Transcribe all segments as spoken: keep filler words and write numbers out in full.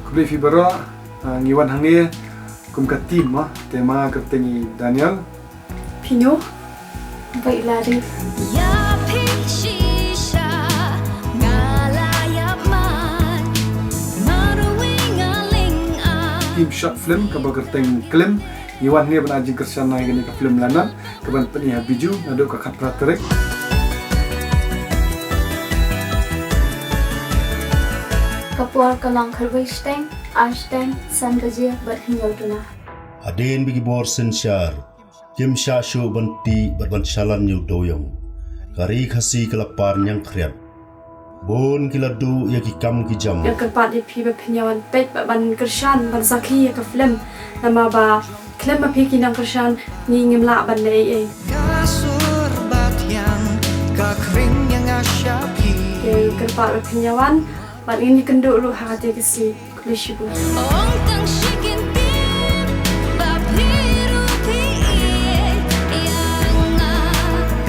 Khublei phi baroh, ah, ngi wan hangne kum ka team mo, te ma kyrteng i Daniel. Phi no? Bai lari. Ïa phi shisha nga la ïap man, marwei nga ling ah. Team short film kaba kyrteng Klim. Ngi wan hangne ban ai jingkyrshan na ïa kane ka film Lanot, kaban pyni ha Bijou naduh ka khatphra tarik. Ka por ka long khatwei shiteng, ar shiteng, san baje bad hynñiew duna. Hadien ba ki bor synshar kim shah shuh ban tih bad ban shalan ïa u dewiong, ka ri Khasi ka la par ñiangkhriat. Bun ki la duh ïa ki kam ki jam. Nga kyrpad ïa phi ba phin ïa wan peit bad ban kyrshan, ban sakhi ïa ka film. Namar ba khlem ma phi ki nongkyrshan ngi ngim lah ban leh ei ei. Ka sur ba thiang ka khring ïa nga sha phi. Te kyrpad ba phin ïa wan bad ngin ïakynduh ruh ha kata ka sngi. Khublei shibun. Ong tang shi kyntien ba phi ruh phi ïeit ïa nga.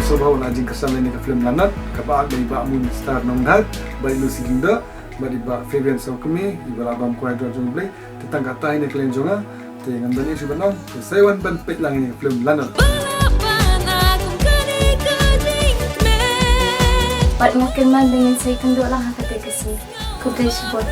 Sngewbha wan ai jingkyrshan ïa kane ka film Lanot, kaba act da i Bah Moon Star Nongnat, Bah Lucy Lyngdoh bad i Bah Fabian Sawkmie, iba la bam kwai dor jong U Blei. Te tang kata hi na ka liang jong nga, te ngam don ei shuh ban ong, te sa ïa wan ban peit lang ïa kane ka film Lanot. Bad nga kyrmen ba ngin sa ïakynduh lang ha kata ka sngi. Khublei shibun.